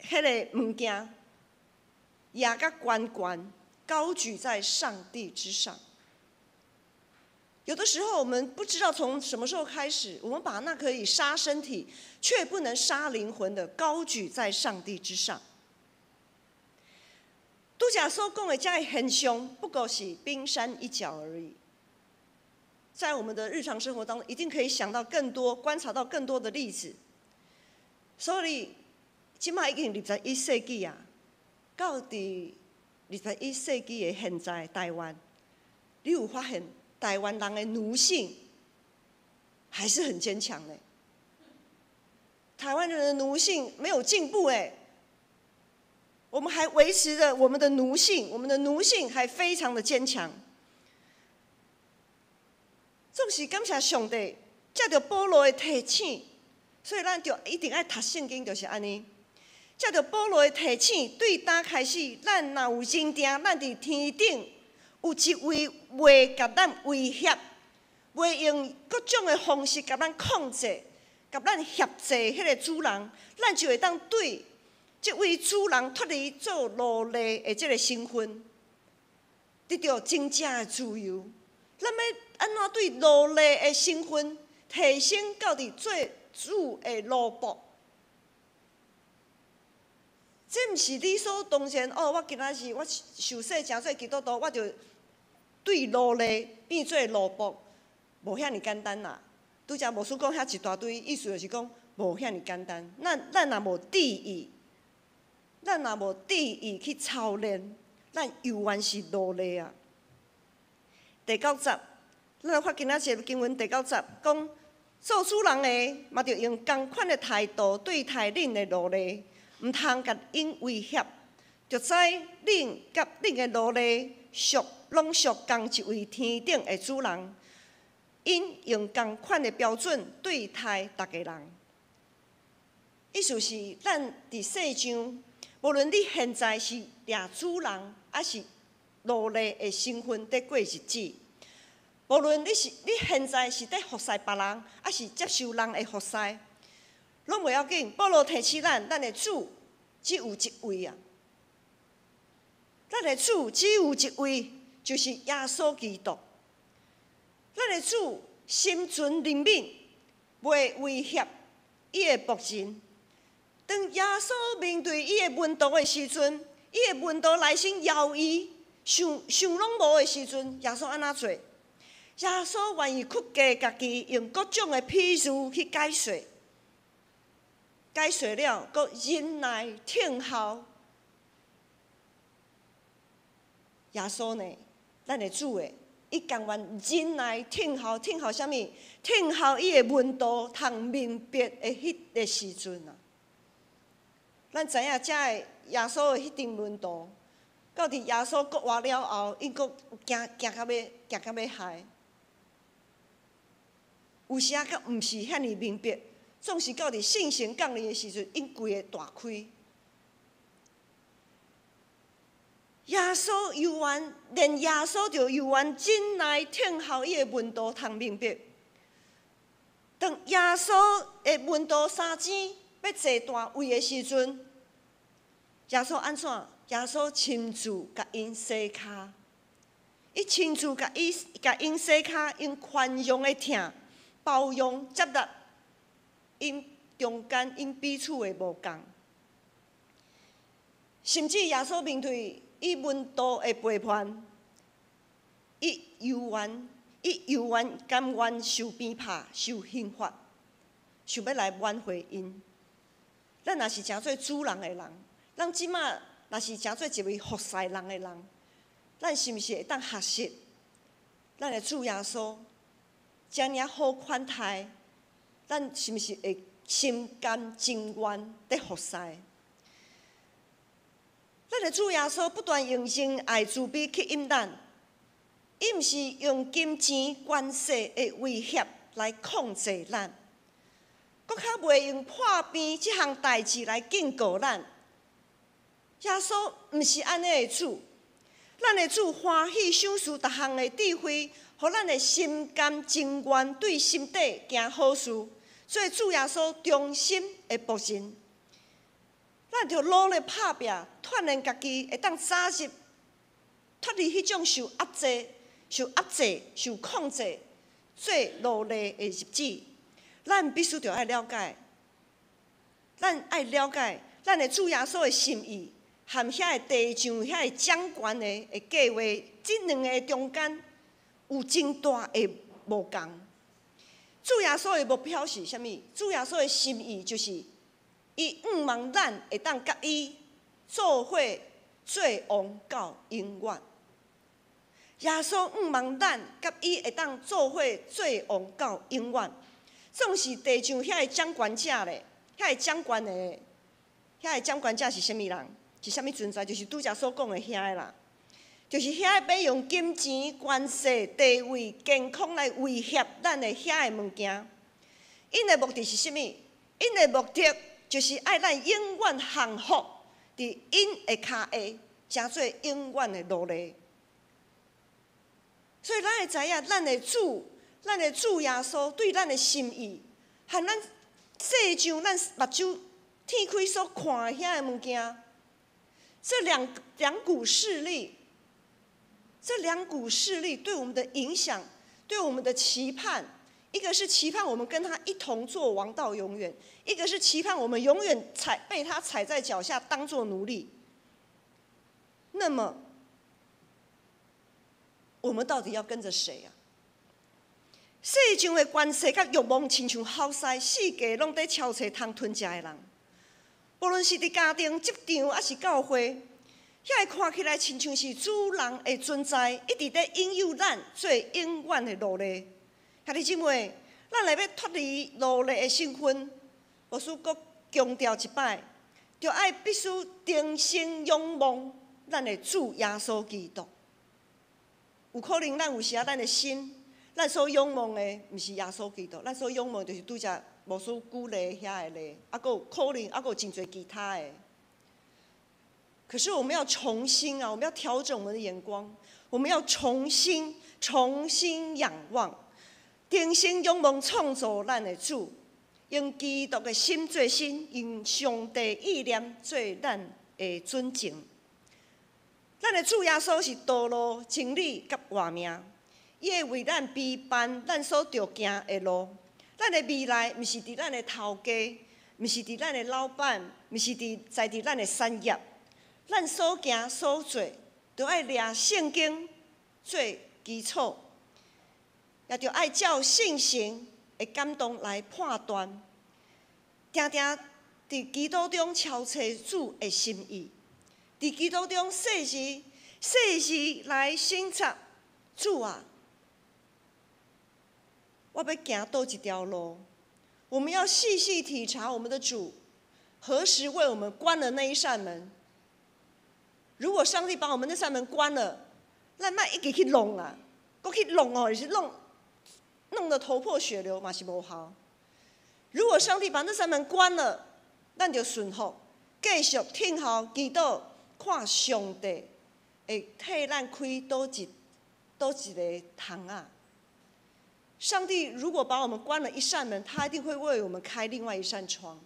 個物件，也甲懸懸。高舉在上帝之上。有的時候我們不知道從什麼時候開始，我們把那可以殺身體卻不能殺靈魂的高舉在上帝之上。拄才所講的這個現象，不過是冰山一角而已。在我們的日常生活當中，一定可以想到更多、觀察到更多的例子。所以，這馬已經21世紀啊，到底21世紀的現在，台灣，你有發現台灣人的奴性還是很堅強的。台灣人的奴性沒有進步哎，我們還維持著我們的奴性，我們的奴性還非常的堅強。總是感謝上帝，藉著保羅的提醒，所以咱就一定愛讀聖經，就是按呢。藉著保羅的提醒，對當開始，咱若有認定，咱佇天頂有一位袂共咱威脅，袂用各種的方式共咱控制、共咱轄制彼個主人，咱就會當對這位主人脫離做奴隸的這個身份，得著真正的自由。咱欲按怎對奴隸的身份提升到佇做主的奴僕？這毋是理所當然哦！我今仔日我受洗成做基督徒，我就對奴隸變做奴僕，無遐爾簡單啦。拄才牧師講遐一大堆，意思就是講無遐爾簡單。咱若無注意，咱若無注意去操練，咱猶原是奴隸啊。第九節，咱來看今仔日的經文第九節，講做主人的嘛，著用仝款的態度對待恁的奴隸。毋通共𪜶威脅，就知恁佮恁的奴隸屬攏屬仝一位天頂的主人，𪜶用仝款的標準對待逐个人。意思是，咱佇世上，無論你現在是掠主人，抑是奴隸的身份佇過日子，無論你現在是佇服侍別人，抑是接受人的服侍，攏袂要緊。保羅提醒咱，咱的主只有一位啊！咱的主只有一位，就是耶穌基督。咱的主心存憐憫，袂威脅伊的僕人。當耶穌面對伊的門徒的時陣，伊的門徒內心猶豫，想想攏無的時陣，耶穌按怎做？耶穌願意屈低家己，用各種的譬喻去解說，解說了，閣忍耐聽候。耶穌呢，咱的主的，伊甘願忍耐聽候，聽候啥物？聽候伊的門徒通明白的彼个時陣啊！咱知影，遮个耶穌的彼陣門徒，到佇耶穌復活了後，𪜶閣驚驚甲欲驚甲欲害。有時仔閣毋是遐爾明白，總是到佇聖神降臨的時陣，𪜶規个大開。耶穌猶原，連耶穌就猶原忍耐聽候伊的門徒通明白。當耶穌的門徒三更欲坐大位的時陣，耶穌按怎？耶穌親自共𪜶洗跤，伊親自共𪜶洗跤，用寬容的疼，包容接納𪜶中間𪜶彼此的無仝，甚至耶穌面對伊門徒的背叛，伊猶原甘願受鞭拍、受刑罰，想欲來挽回𪜶。咱若是成做主人的人，咱這馬若是成做一位服侍人的人，咱是毋是會當學習咱的主耶穌遮爾好款待？咱是毋是會心甘情願佇服侍？咱的主耶穌不斷用仁愛慈悲吸引咱，伊毋是用金錢、權勢的威脅來控制咱，閣較袂用破病這項代誌來警告咱。耶穌毋是按呢的主，咱的主歡喜賞賜逐項的智慧，予咱的心甘情願對心底行好事，做主耶穌忠心的僕人。咱著努力拍拚，鍛鍊家己，會當早日脫離彼種受壓制、受壓制、受控制、做奴隸的日子。咱必須著愛了解，咱愛了解咱的主耶穌的心意，和遐个地上遐個掌權的計畫，這兩个中間有真大的無仝。主耶穌的目標是啥物？主耶穌的心意就是，伊向望咱會當佮伊做伙做王到永遠。耶穌向望咱佮伊會當做伙做王到永遠。總是地上遐个掌權者咧，遐個掌權的，遐個掌權者是啥物人？是啥物存在？就是拄才所講的遐個啦，就是遐個欲用金錢、權勢、地位、健康來威脅咱的遐個物件。𪜶的目的是啥物？𪜶的目的就是愛咱永遠降服佇𪜶的跤下，成做永遠的奴隸。所以咱會知影，咱的主耶穌對咱的心意，和咱世上咱目睭天開所看的遐个物件，這兩股勢力對我們的影響，對我們的期盼，一個是期盼我們跟他一同做王到永遠，一個是期盼我們永遠被他踩在腳下當做奴隸。那麼，我們到底要跟着誰啊？世上的權勢佮慾望，親像猴屎，四界攏佇搜揣通吞食的人。無論是佇家庭、職場，抑是教會，遐个看起來親像是主人的存在，一直佇引誘咱做永遠的奴隸。兄弟姊妹，咱若欲脫離奴隸的身份，牧師閣強調一擺，著愛必須定心仰望咱的主耶穌基督。有可能咱有時仔咱的心，咱所仰望的，毋是耶穌基督，咱所仰望就是拄才牧師舉例遐个例，啊，閣有可能，啊，閣有真濟其他的。可是我們要重新啊，我們要調整我們的眼光，我們要重新、重新仰望，定心仰望創造咱的主，用基督的心做心，用上帝意念做咱的準繩。咱的主耶穌是道路、真理佮活命，伊會為咱備辦咱所著行的路。咱的未來毋是佇咱的頭家，毋是佇咱的老闆，毋是佇在佇咱的產業。咱所行所做，都愛掠聖經做基礎，也著愛照聖神的感動來判斷，定定佇祈禱中敲揣主的心意，佇祈禱中細細細細來省察主啊，我欲行佗一條路，我們要細細體察我們的主何時為我們關了那一扇門。如果上帝把我們那扇門關了，咱莫一直去弄啊，閣去弄哦，是弄弄得頭破血流嘛是無效。如果上帝把那扇門關了，咱就順服，繼續聽候祈禱，看上帝會替咱開佗一佗一个窗仔。上帝如果把我們關了一扇門，他一定會為我們開另外一扇窗。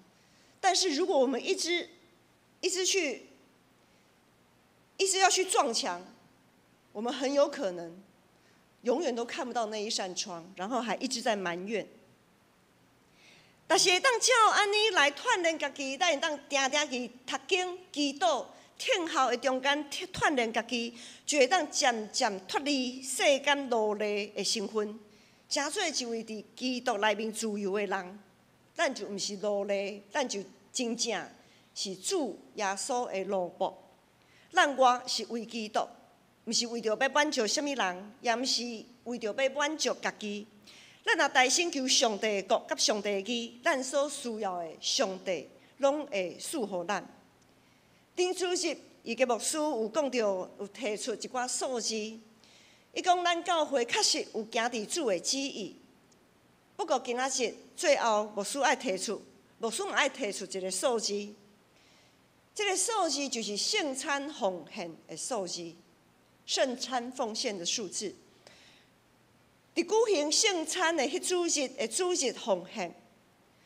但是如果我們一直一直去，一直要去撞牆，我們很有可能永遠都看不到那一扇窗，然後還一直在埋怨。但是會當照按呢來鍛鍊家己，咱會當定定去讀經、祈禱、聽候的中間鍛鍊家己，就會當漸漸脫離世間奴隸的身份，成做一位佇基督內面自由的人。咱就毋是奴隸，咱就真正是主耶穌的奴僕。咱活是為基督，毋是為著欲滿足啥物人，也毋是為著欲滿足家己。咱若大心求上帝的國佮上帝的義，咱所需要的，上帝攏會賜予咱。頂主日，伊個牧師有講著，有提出一寡數字。伊講咱教會確實有行佇主的旨意，不過今仔日最後牧師愛提出，牧師嘛愛提出一個數字。這個數字就是聖餐奉獻的數字，聖餐奉獻的數字。佇舉行聖餐的彼主日的主日奉獻，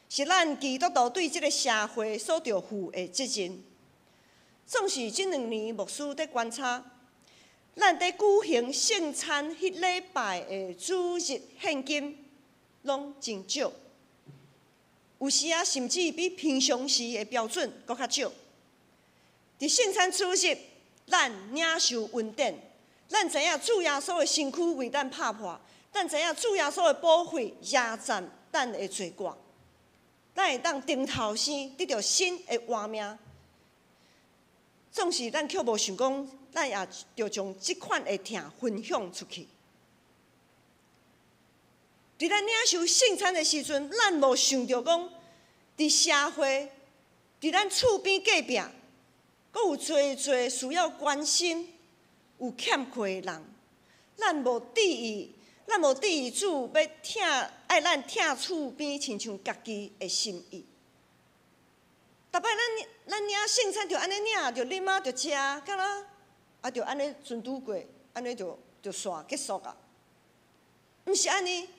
是咱基督徒對這個社會所著負的責任。總是這兩年牧師佇觀察，咱佇舉行聖餐彼禮拜的主日獻金，攏真少，有時啊甚至比平常時的標準閣較少。佇聖餐主日，咱領受恩典，咱知影主耶穌的身軀為咱拍破，咱知影主耶穌的寶血壓斬咱的罪過，咱會當重頭生，得著新的活命。總是咱卻無想講，咱也著將這款的疼分享出去。佇咱領受聖餐的時陣，咱無想著講，佇社會，佇咱厝邊隔壁，閣有濟濟需要關心、有欠缺的人，咱無注意，咱無注意主欲疼，愛咱疼厝邊，親像家己的心意。逐擺咱咱領聖餐就按呢領，就啉啊，就食，敢若啊就按呢順拄過，按呢就就煞結束啊。毋是按呢，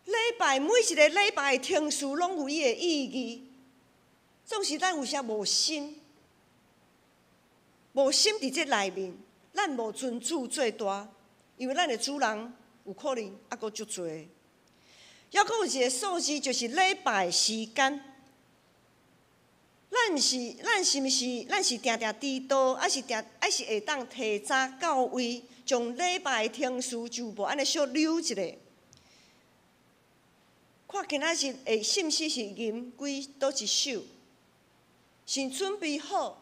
禮拜每一个禮拜的程序攏有伊的意義，總是咱有時無心。無心佇這內面，咱無尊主做大，因為咱的主人有可能猶閣足濟。猶閣有一個數字，就是禮拜時間。咱毋是，咱是毋是，咱是定定遲到，抑是定，抑是會當提早到位，將禮拜程序就無按呢小溜一下。看今仔日的信息是吟幾佗一首，先準備好。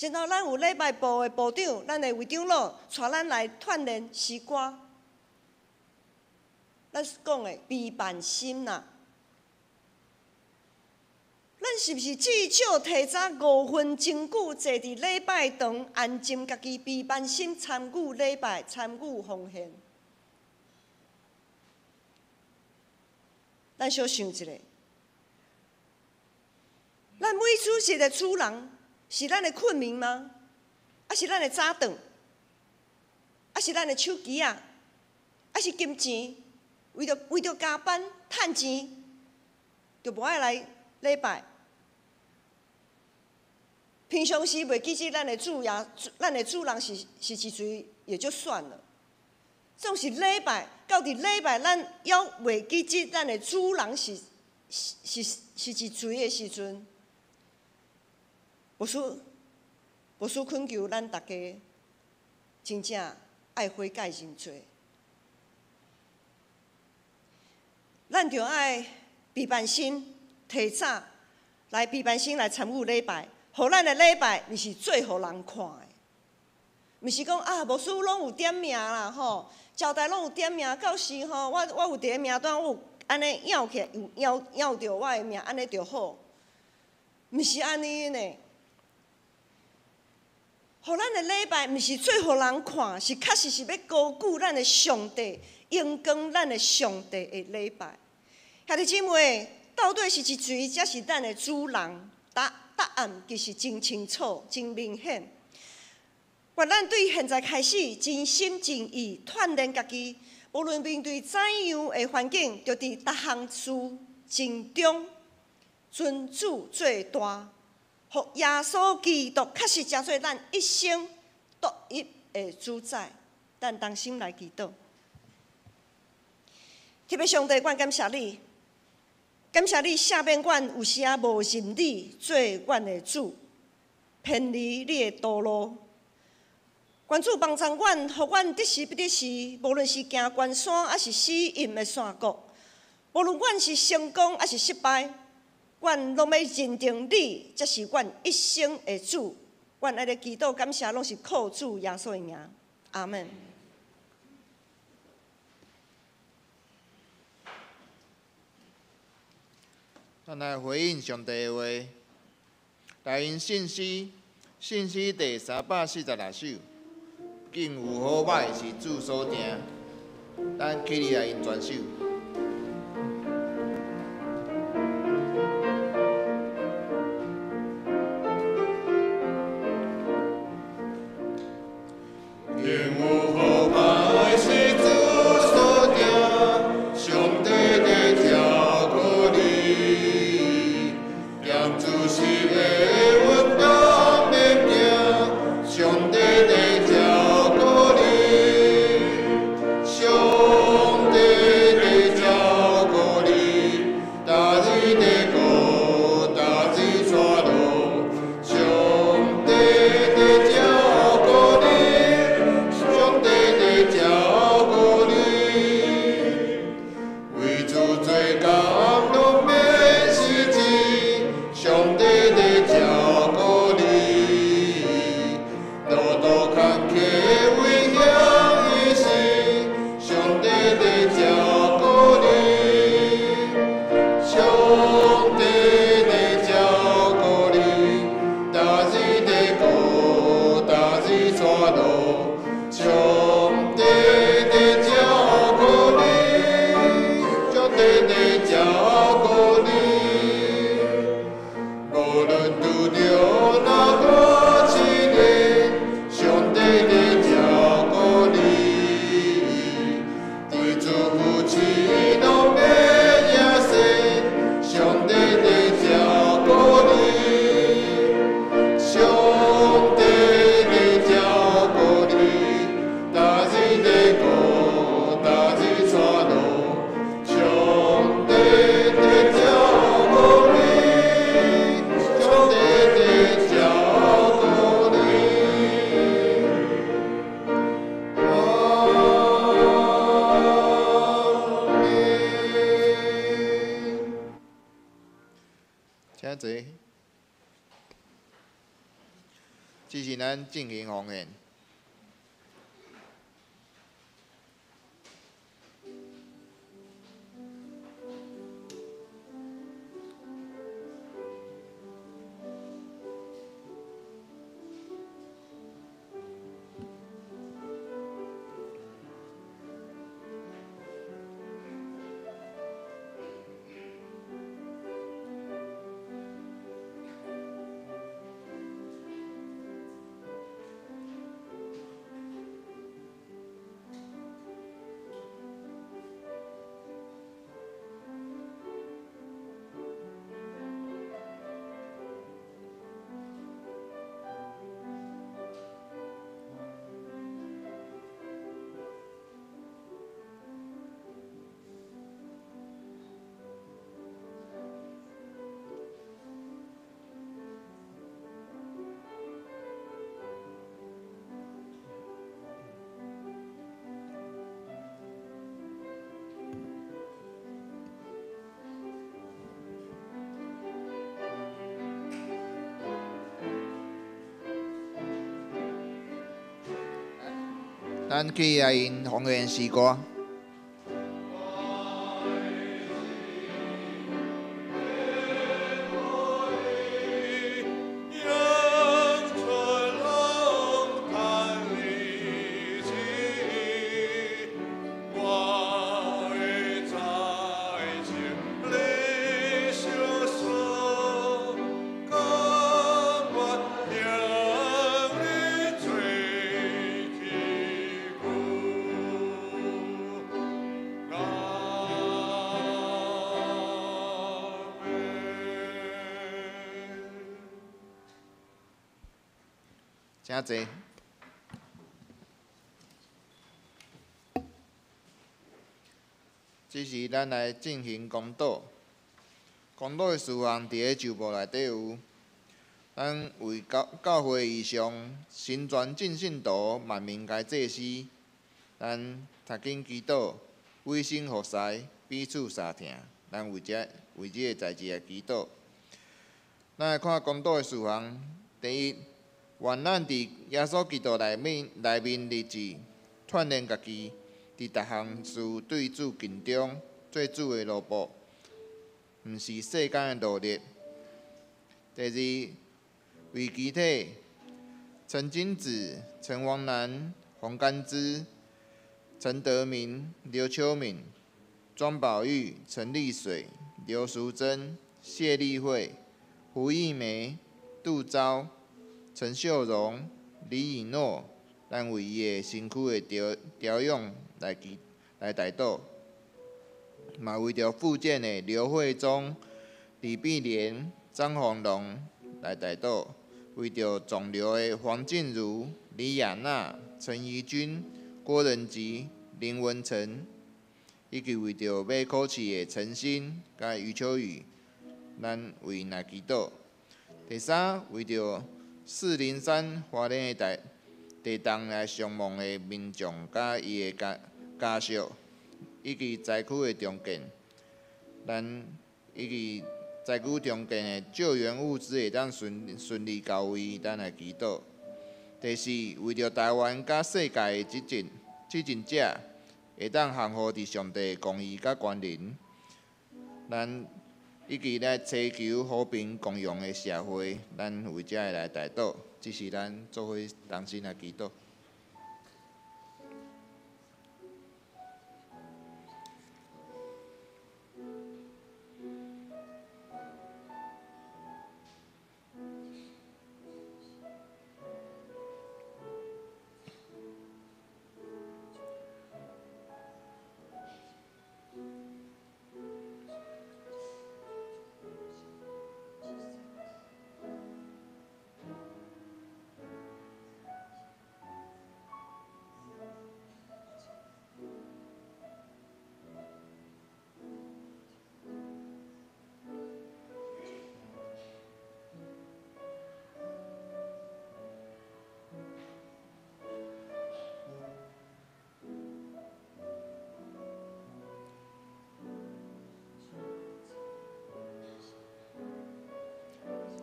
然後咱有禮拜部的部長，咱的會長老帶咱來鍛鍊詩歌。咱講的悲憫心啦，咱是毋是至少提早5分鐘久坐佇禮拜堂安靜家己悲憫心參與禮拜，參與奉獻？咱小想一下，咱每主日的主人是咱的困眠吗？抑是咱的早顿？抑是咱的手机仔？抑是金钱？为著加班趁钱，就无爱来礼拜。平常时袂记得咱的主耶，咱的主人是是谁，也就算了。总是礼拜，到伫礼拜，咱犹袂记得咱的主人是谁的时阵，牧师恳求咱逐家真正爱悔改认罪。咱著爱备办心，提早来备办心来参与礼拜，予咱的礼拜毋是做予人看的，毋是讲啊，牧师拢有点名啦吼，招待拢有点名，到时吼，我有伫咧名单，我有按呢摇起来，有摇摇著我的名，按呢就好，毋是按呢呢。予咱的礼拜毋是做予人看，是确实是欲高举咱的上帝，荣光咱的上帝的礼拜。兄弟姊妹，到底是谁才是咱的主人？答案其实真清楚、真明显。愿咱对现在开始，真心真意锻炼家己，无论面对怎样的环境，就伫逐项事情中尊主做大，予耶稣基督确实成做咱一生独一的主宰。咱同心来祈祷。天父上帝，阮感谢你，感谢你赦免阮有时仔无认你做阮的主，偏离你的道路。愿主帮助阮，予阮得时不得时，无论是行悬山，抑是死荫的山谷，无论阮是成功抑是失败，阮拢欲认定你，才是阮一生的主。阮按呢祈祷感谢，拢是靠主耶稣的名。阿们。咱来回应上帝的话，来用信诗，信诗第346首，见有好歹是主所定，咱起立来用全首。见有好歹是主所定，上帝伫照顾你，踮主时的运动免惊，上帝伫照顾你，上帝伫照顾你，逐日伫顾，逐日带路，上帝伫照顾你，上帝伫照顾你，为主做工拢免失志，上帝伫照顾你，路途坎坷危险的时，上帝伫照顾你，上帝伫照顾你，逐日伫顾，逐日带路，上帝伫照顾你，上帝伫照顾你，无论拄著哪个试炼，上帝伫照顾你，伫主扶持拢免惊死，上帝伫照顾你，上帝伫照顾你，逐日伫顾，逐日带路，上帝伫照顾你，上帝伫照顾你。阿们。请坐。这是咱进行奉献。咱起來用奉獻詩歌。請坐。這時，咱來進行公禱。公禱的事項佇咧周報內底有。咱為教會異象、成全眾信徒、萬民該祭司，咱讀經祈禱、委身服侍、彼此相疼。咱為這个代誌來祈禱。咱來看公禱的事項，第一。願咱佇耶穌基督內面立志，鍛鍊家己，佇逐項事對主盡忠，做主的奴僕，毋是世間的奴隸。第二，為肢體，陳金子、陳王南、洪甘之、陳德明、劉秋敏、莊寶玉、陳麗水、劉淑珍、謝麗慧、胡玉梅、杜昭。陳秀榮、李以諾，咱為伊的身軀的調養來代禱，嘛為著復健的劉惠忠、李碧蓮、張宏龍來代禱，為著腫瘤的黃靜茹、李雅娜、陳怡君、郭仁吉、林文成，以及為著欲考試的陳鑫佮余秋雨，咱為𪜶來祈禱。第三，為著403花蓮的地動來傷亡的民眾佮伊的家屬，以及災區的重建，咱以及災區重建的救援物資會當順利到位，咱來祈禱。第四，為著台灣佮世界的執政者會當降服佇上帝的公義佮權能，咱以及來追求和平共榮的社會，咱為這个來代禱，這是咱做伙同心來祈禱。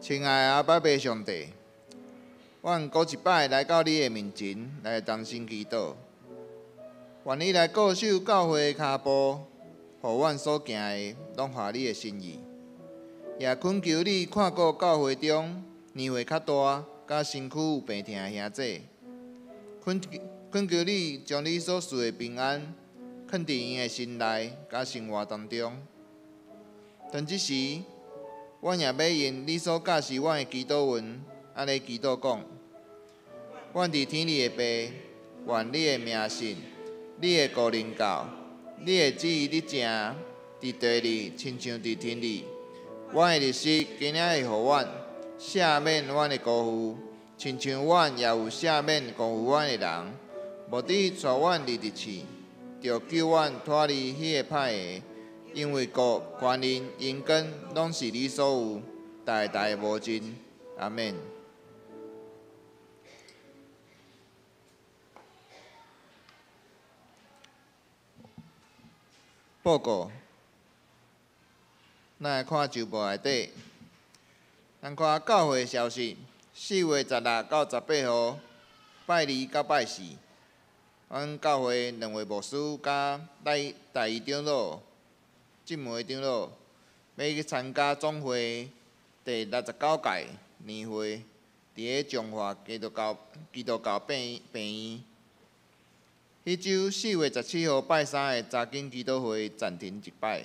親愛的阿爸父上帝，阮閣一擺來到你的面前來同心祈禱，願你來固守教會的跤步，予阮所行的攏合你的心意。也懇求你看顧教會中年歲較大、佮身軀有病痛的兄弟，懇求你將你所賜的平安，囥佇𪜶的心內佮生活當中。當這時，阮也欲用你所教示阮的祈禱文，按呢祈禱講：阮佇天裡的父，願你的名聖，你的國臨到，你的旨意佇正，佇地裡親像佇天裡。阮的日食今仔日予阮，赦免阮的辜負，親像阮也有赦免辜負阮的人。無得帶阮入佇試，著救阮脫離彼个歹的。因為國、權能、榮光，攏是你所有，代代無盡。阿們。報告，咱來看周報內底，咱看教會消息，4月16到18號，拜二到拜四，阮教会两位牧师佮代代理长老、进门长老，欲去参加总会第69届年会，伫咧彰化基督教病院。彼周4月17号拜三的查经祈祷会暂停一摆。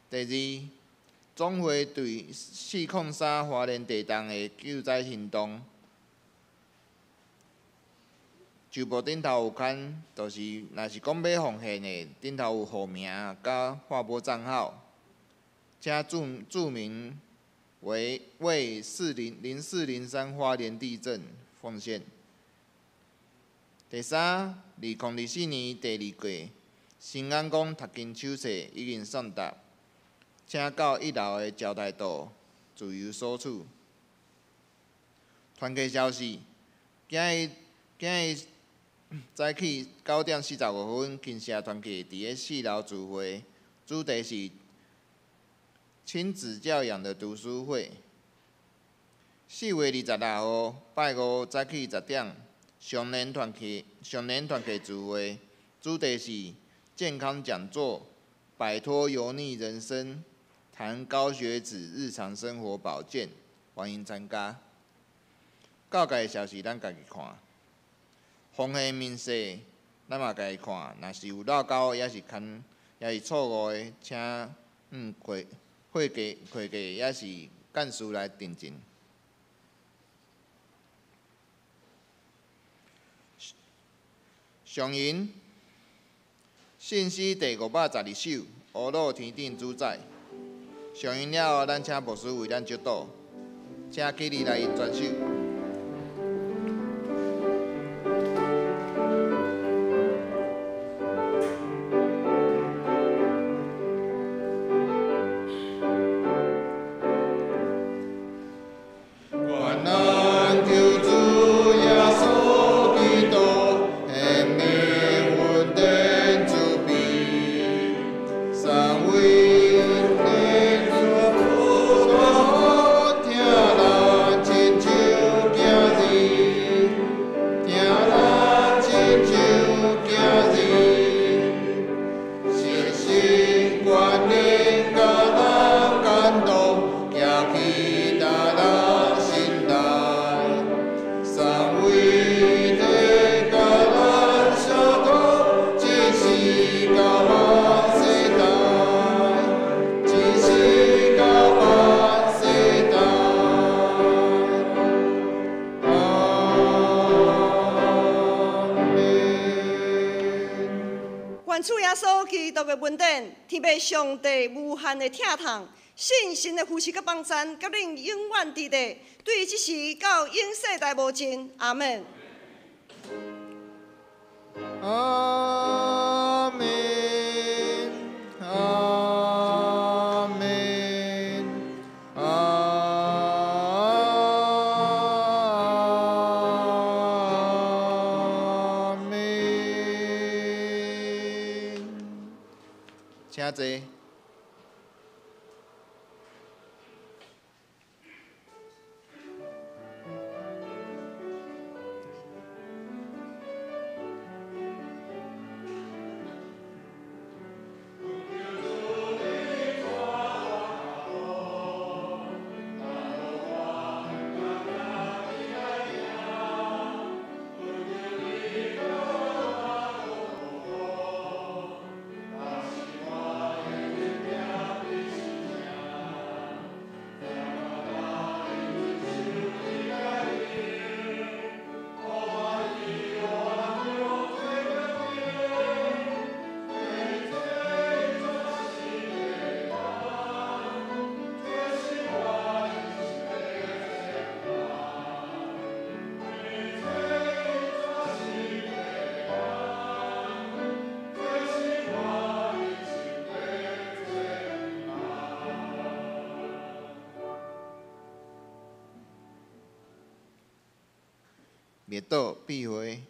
第二，总会对403花莲地动的救灾行动，周报顶头有刊，就是若是讲欲奉献的，顶头有户名佮划拨账号，请注明为0403花莲地震奉献。第三，2024年第二季新安宫读经手册已经送达，请到一楼的招待处自由索取。团契消息，今日早起9点45分，金社团契伫咧四楼聚会，主题是亲子教养的读书会。4月26号拜五早起10点，少年团契聚会，主题是健康讲座，摆脱油腻人生，谈高血脂日常生活保健，欢迎参加。教界消息咱家己看，奉献明细咱嘛家己看，若是有漏勾，抑是牵，抑是错误的，请会计，抑是干事来订正。上引信息第512首，乌鲁天顶主宰。上引了后，咱请牧师为咱祝祷，请起立来引全首。上帝无限的疼痛，信心的扶持佮帮赞，佮恁永远伫咧，对这时到永世代无尽。阿门。阿门，阿门，阿门。请坐。灭倒闭会。